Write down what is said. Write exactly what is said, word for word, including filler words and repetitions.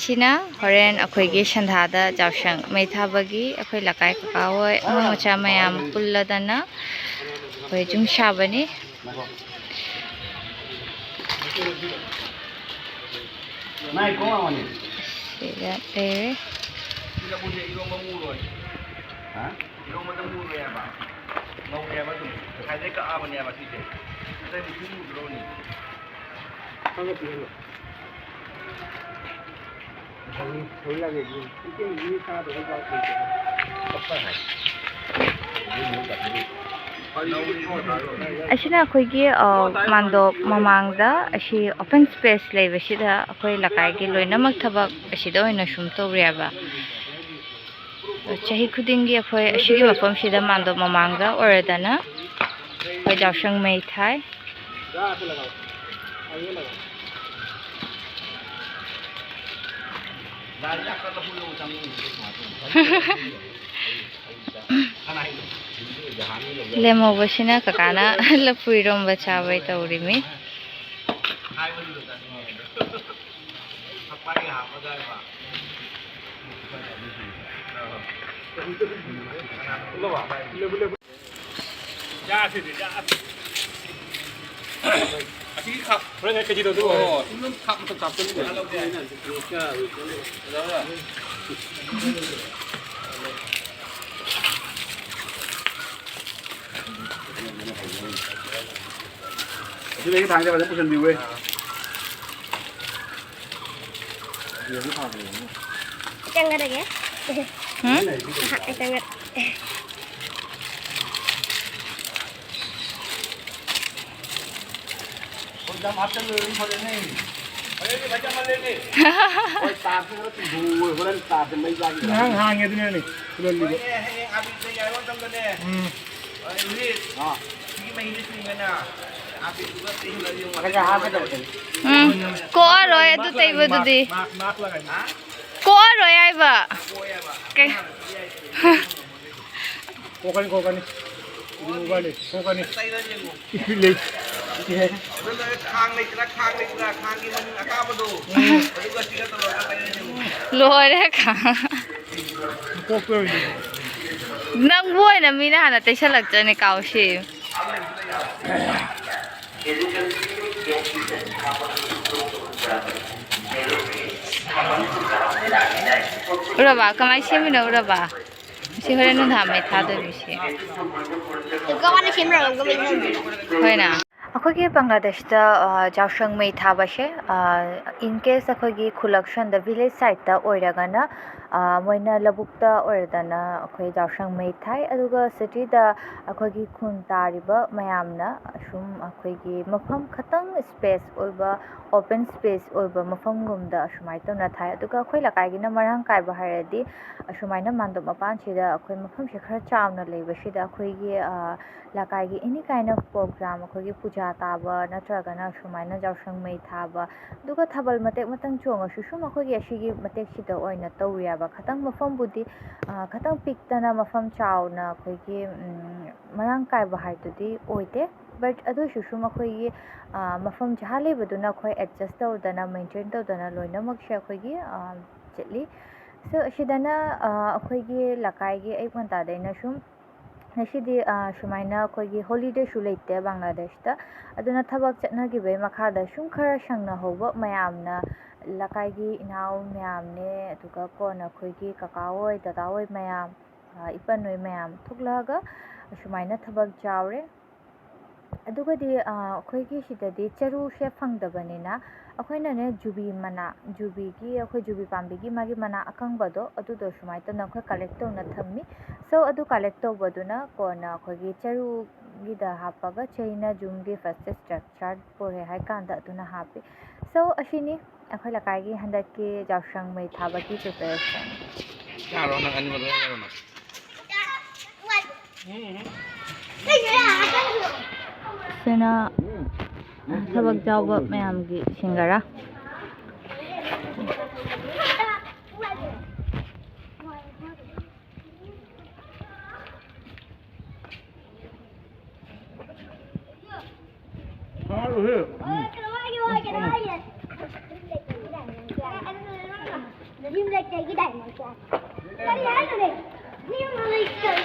ꯁꯤꯅ ꯍꯣꯔꯦꯟ ꯑꯩꯈꯣꯏꯒꯤ ꯁꯟꯗꯥꯗ ꯌꯥꯎꯁꯪ ꯃꯩ ꯊꯥꯕꯒꯤ ꯑꯩꯈꯣꯏ ꯂꯩꯀꯥꯏ ꯀꯀꯥ ꯍꯣꯏ, ꯑꯉꯥꯡ ꯃꯆꯥ ꯃꯌꯥꯝ ꯄꯨꯜꯂꯗꯅ ꯑꯩꯈꯣꯏ ꯌꯨꯝ ꯁꯥꯕꯅꯤ꯫ ꯁꯤꯗ ꯂꯩꯔꯦ꯫ ꯑꯁꯤꯅ ꯑꯩꯈꯣꯏꯒꯤ, ꯑ, ꯃꯥꯟꯗꯣꯞ ꯃꯃꯥꯡꯗ ꯑꯁꯤ open space ꯂꯩꯕꯁꯤꯗ ꯑꯩꯈꯣꯏ ꯂꯩꯀꯥꯏꯒꯤ ꯂꯣꯏꯅꯃꯛ ꯊꯕꯛ ꯑꯁꯤꯗ ꯑꯣꯏꯅ ꯁꯨꯝ ꯇꯧꯔꯦꯕ꯫ ꯆꯍꯤ ꯈꯨꯗꯤꯡꯒꯤ ꯑꯩꯈꯣꯏ ꯑꯁꯤꯒꯤ ꯃꯐꯝꯁꯤꯗ ꯃꯥꯟꯗꯣꯞ ꯃꯃꯥꯡꯗ ꯑꯣꯏꯔꯗꯅ ꯑꯩꯈꯣꯏ ꯌꯥꯎꯁꯪ ꯃꯩ ꯊꯥꯏ꯫ ꯂꯦꯝꯍꯧꯕꯁꯤꯅ ꯀꯀꯥꯅ ꯂꯐꯨ ꯏꯔꯣꯝꯕ ꯆꯥꯕꯩ ꯇꯧꯔꯤꯃꯤ꯫ ꯑꯁꯤꯒꯤ ꯈꯥꯛ ꯍꯣꯔꯦꯟ ꯀꯦꯖꯤꯗꯣ ꯑꯗꯨ ꯑꯣꯏꯔꯦ꯫ ꯑꯣ, ꯑꯗꯨꯝ ꯈꯥꯛ ꯃꯇꯝ ꯆꯥꯞꯄꯅꯤꯅꯦ꯫ ꯑꯁꯤꯗꯒꯤ ꯊꯥꯡꯁꯦ ꯐꯖꯅ ꯄꯨꯁꯟꯕꯤꯌꯨꯍꯦ꯫ ꯆꯪꯒꯗꯒꯦ? ꯎꯝ? ꯑꯍ, ꯑꯩ ꯆꯪꯒꯗ-, ꯌꯥꯝ ꯍꯥꯞꯆꯜꯂꯨꯔꯗꯤ ꯐꯖꯅꯤ꯫ ꯍꯣꯏ, ꯇꯥꯞꯁꯦ ꯈꯔ ꯆꯤꯡꯊꯣꯛꯑꯣ, ꯍꯣꯔꯦꯟ ꯇꯥꯞꯁꯦ ꯃꯩ ꯆꯥꯈꯤꯗ꯭ꯔꯥ? ꯉꯔꯥꯡ ꯍꯥꯡꯉꯦ ꯑꯗꯨꯅꯅꯦ, ꯐꯨꯜꯍꯜꯂꯤꯕ꯫ ꯍꯣꯏꯅꯦ, ꯍꯌꯦꯡ ꯑꯥꯕꯤꯔꯗ ꯌꯥꯏꯕ ꯃꯇꯝꯗꯅꯦ꯫ ꯎꯝ꯫ ꯍꯣꯏ, ꯍꯧꯖꯤꯛ ꯑꯥ꯫ ꯁꯤꯒꯤ ꯃꯍꯤꯗ ꯆꯤꯡꯉꯅ ꯑꯥꯕꯤꯔꯗꯨꯒ ꯇꯩꯍꯜꯂꯒ ꯌꯦꯡꯉꯣ꯫ ꯈꯔ ꯈꯔ ꯍꯥꯞꯀꯗꯕꯅꯦ꯫ ꯎꯝ, ꯀꯣꯛꯑꯔꯣꯏ ꯑꯗꯨ ꯇꯩꯕꯗꯨꯗꯤ꯫ ꯃꯥꯛ, ꯃꯥꯛ, ꯃꯥꯛ ꯂꯥꯛꯀꯅꯤ꯫ ꯍꯥ? ꯀꯣꯛꯑꯔꯣꯏ ꯍꯥꯏꯕ꯫ ꯀꯣꯛꯑꯣꯏ ꯍꯥꯏꯕ꯫ ꯀꯩ-, ꯀꯣꯛꯀꯅꯤ, ꯀꯣꯛꯀꯅꯤ꯫ ꯀꯣꯛꯀꯅꯤ, ꯀꯣꯛꯀꯅꯤ꯫ ꯇꯩꯔ ꯌꯦꯡꯉꯣ꯫ ꯏꯁꯄꯤꯠ ꯂꯩ꯫ ꯏꯍꯦ꯫ ꯑꯗꯨ ꯂꯣꯏꯔ ꯈꯥꯡ ꯂꯩꯇ꯭ꯔꯥ, ꯈꯥꯡ ꯂꯩꯇ꯭ꯔꯥ, ꯈꯥꯡꯒꯤ ꯃꯅꯤꯟ ꯑꯀꯥꯕꯗꯣ꯫ ꯎꯝ꯫ ꯑꯗꯨꯒ ꯁꯤꯒ ꯇꯧꯔꯒ ꯇꯩꯔ ꯂꯣꯏꯔꯦ ꯈꯥ꯫ ꯅꯪꯕꯨ ꯑꯣꯏꯅ ꯃꯤꯅ ꯍꯥꯟꯅ ꯇꯩꯁꯜꯂꯛꯇ꯭ꯔꯅꯦ ꯀꯥꯎꯁꯤ꯫ ꯎꯔꯕ? ꯀꯃꯥꯏꯅ ꯁꯦꯝꯃꯤꯅꯣ ꯎꯔꯕ? ꯁꯤ ꯍꯣꯔꯦꯟ ꯅꯨꯡꯗꯥꯡ ꯃꯩ ꯊꯥꯗꯣꯏꯅꯤ ꯁꯤ꯫ ꯀꯃꯥꯏꯅ ꯁꯦꯝꯃꯤꯅꯣ? ꯍꯣꯏꯅ꯫ ꯑꯩꯈꯣꯏꯒꯤ ꯕꯪꯒ꯭ꯂꯥꯗꯦꯁꯇ, ꯑ, ꯖꯥꯎꯁꯪ ꯃꯩ ꯊꯥꯕꯁꯦ, ꯑ, in case ꯑꯩꯈꯣꯏꯒꯤ ꯈꯨꯂꯛꯁꯟꯗ village sideꯇ ꯑꯣꯏꯔꯒꯅ, ꯑ, ꯃꯣꯏꯅ ꯂꯧꯕꯨꯛꯇ ꯑꯣꯏꯔꯗꯅ ꯑꯩꯈꯣꯏ ꯖꯥꯎꯁꯪ ꯃꯩ ꯊꯥꯏ꯫ ꯑꯗꯨꯒ cityꯗ ꯑꯩꯈꯣꯏꯒꯤ ꯈꯨꯟ ꯇꯥꯔꯤꯕ ꯃꯌꯥꯝꯅ ꯁꯨꯝ ꯑꯩꯈꯣꯏꯒꯤ ꯃꯐꯝ ꯈꯇꯪ space ꯑꯣꯏꯕ, open space ꯑꯣꯏꯕ ꯃꯐꯝꯒꯨꯝꯗ ꯑꯁꯨꯃꯥꯏꯅ ꯇꯧꯅ ꯊꯥꯏ꯫ ꯑꯗꯨꯒ ꯑꯩꯈꯣꯏ ꯂꯩꯀꯥꯏꯒꯤꯅ ꯃꯔꯥꯡ ꯀꯥꯏꯕ ꯍꯥꯏꯔꯗꯤ ꯑꯁꯨꯃꯥꯏꯅ ꯃꯥꯟꯗꯣꯞ ꯃꯄꯥꯟꯁꯤꯗ ꯑꯩꯈꯣꯏ ꯃꯐꯝꯁꯦ ꯈꯔ ꯆꯥꯎꯅ ꯂꯩꯕꯁꯤꯗ ꯑꯩꯈꯣꯏꯒꯤ, ꯑ, ꯂꯩꯀꯥꯏꯒꯤ any kind of program, ꯑꯩꯈꯣꯏꯒꯤ ꯄꯨꯖꯥ ꯇꯥꯕ ꯅꯠꯇ꯭ꯔꯒꯅ ꯁꯨꯃꯥꯏꯅ ꯖꯥꯎꯁꯪ ꯃꯩ ꯊꯥꯕ, ꯑꯗꯨꯒ ꯊꯥꯕꯜ ꯃꯇꯦꯛ ꯃꯇꯪ ꯆꯣꯡꯉꯁꯨ ꯁꯨꯝ ꯑꯩꯈꯣꯏꯒꯤ ꯑꯁꯤꯒꯤ ꯃꯇꯦꯛꯁꯤꯗ ꯑꯣꯏꯅ ꯇꯧꯋꯦꯕ꯫ ꯈꯇꯪ ꯃꯐꯝꯕꯨꯗꯤ, ꯑ, ꯈꯇꯪ ꯄꯤꯛꯇꯅ ꯃꯐꯝ ꯆꯥꯎꯅ ꯑꯩꯈꯣꯏꯒꯤ, ꯎꯝ, ꯃꯔꯥꯡ ꯀꯥꯏꯕ ꯍꯥꯏꯗꯨꯗꯤ ꯑꯣꯏꯗꯦ꯫ But ꯑꯗꯨ ꯑꯣꯏꯔꯁꯨ ꯁꯨꯝ ꯑꯩꯈꯣꯏꯒꯤ, ꯑ, ꯃꯐꯝ ꯖꯒꯥ ꯂꯩꯕꯗꯨꯅ ꯑꯩꯈꯣꯏ adjust ꯇꯧꯗꯅ, maintain ꯇꯧꯗꯅ ꯂꯣꯏꯅꯃꯛꯁꯦ ꯑꯩꯈꯣꯏꯒꯤ, ꯑ, ꯆꯠꯂꯤ꯫ So ꯑꯁꯤꯗꯅ, ꯑ, ꯑꯩꯈꯣꯏꯒꯤ ꯂꯩꯀꯥꯏꯒꯤ ꯑꯌꯨꯛ ꯉꯟꯇꯥꯗꯩꯅ ꯁꯨꯝ ꯉꯁꯤꯗꯤ, ꯑ, ꯁꯨꯃꯥꯏꯅ ꯑꯩꯈꯣꯏꯒꯤ holidayꯁꯨ ꯂꯩꯇꯦ ꯕꯪꯒ꯭ꯂꯥꯗꯦꯁꯇ꯫ ꯑꯗꯨꯅ ꯊꯕꯛ ꯆꯠꯅꯈꯤꯕꯒꯤ ꯃꯈꯥꯗ ꯁꯨꯝ ꯈꯔ ꯁꯪꯅꯍꯧꯕ ꯃꯌꯥꯝꯅ, ꯂꯩꯀꯥꯏꯒꯤ ꯏꯅꯥꯎ ꯃꯌꯥꯝꯅꯦ, ꯑꯗꯨꯒ ꯀꯣꯟꯅ ꯑꯩꯈꯣꯏꯒꯤ ꯀꯀꯥ ꯍꯣꯏ, ꯗꯗꯥ ꯍꯣꯏ ꯃꯌꯥꯝ, ꯑ, ꯏꯄꯟ ꯍꯣꯏ ꯃꯌꯥꯝ ꯊꯣꯛꯂꯛꯑꯒ ꯑꯁꯨꯃꯥꯏꯅ ꯊꯕꯛ ꯌꯥꯎꯔꯦ꯫ ꯑꯗꯨꯒꯗꯤ, ꯑ, ꯑꯩꯈꯣꯏꯒꯤ ꯁꯤꯗꯗꯤ ꯆꯔꯨꯁꯦ ꯐꯪꯗꯕꯅꯤꯅ ꯑꯩꯈꯣꯏꯅꯅꯦ ꯖꯨꯕꯤ ꯃꯅꯥ, ꯖꯨꯕꯤꯒꯤ, ꯑꯩꯈꯣꯏ ꯖꯨꯕꯤ ꯄꯥꯝꯕꯤꯒꯤ ꯃꯥꯒꯤ ꯃꯅꯥ ꯑꯀꯪꯕꯗꯣ, ꯑꯗꯨꯗꯣ ꯁꯨꯃꯥꯏꯅ ꯇꯧꯅ ꯑꯩꯈꯣꯏ collect ꯇꯧꯅ ꯊꯝꯃꯤ꯫ So ꯑꯗꯨ collect ꯇꯧꯕꯗꯨꯅ ꯀꯣꯟꯅ ꯑꯩꯈꯣꯏꯒꯤ ꯆꯔꯨꯒꯤꯗ ꯍꯥꯞꯄꯒ ꯆꯩꯅ ꯌꯨꯝꯒꯤ fastest structure ꯄꯨꯔꯦ ꯍꯥꯏ ꯀꯥꯟꯗ ꯑꯗꯨꯅ ꯍꯥꯞꯄꯤ꯫ So ꯑꯁꯤꯅꯤ ꯑꯩꯈꯣꯏ ꯂꯩꯀꯥꯏꯒꯤ ꯍꯟꯗꯛꯀꯤ ꯖꯥꯎꯁꯪ ꯃꯩ ꯊꯥꯕꯒꯤ preparation꯫ ꯌꯥꯔꯣ, ꯅꯪ ꯑꯅꯤꯃꯛ ꯂꯣꯏ ꯌꯥꯔꯣ, ꯅꯪ? ꯁꯤꯅ ꯊꯕꯛ ꯌꯥꯎꯕ ꯃꯌꯥꯝꯒꯤ ꯁꯤꯡꯒꯔꯥ꯫ ꯀꯔꯤ ꯍꯥꯏꯅꯣꯅꯦ? ꯅꯤꯌꯣꯝ ꯂꯩꯇꯕ꯫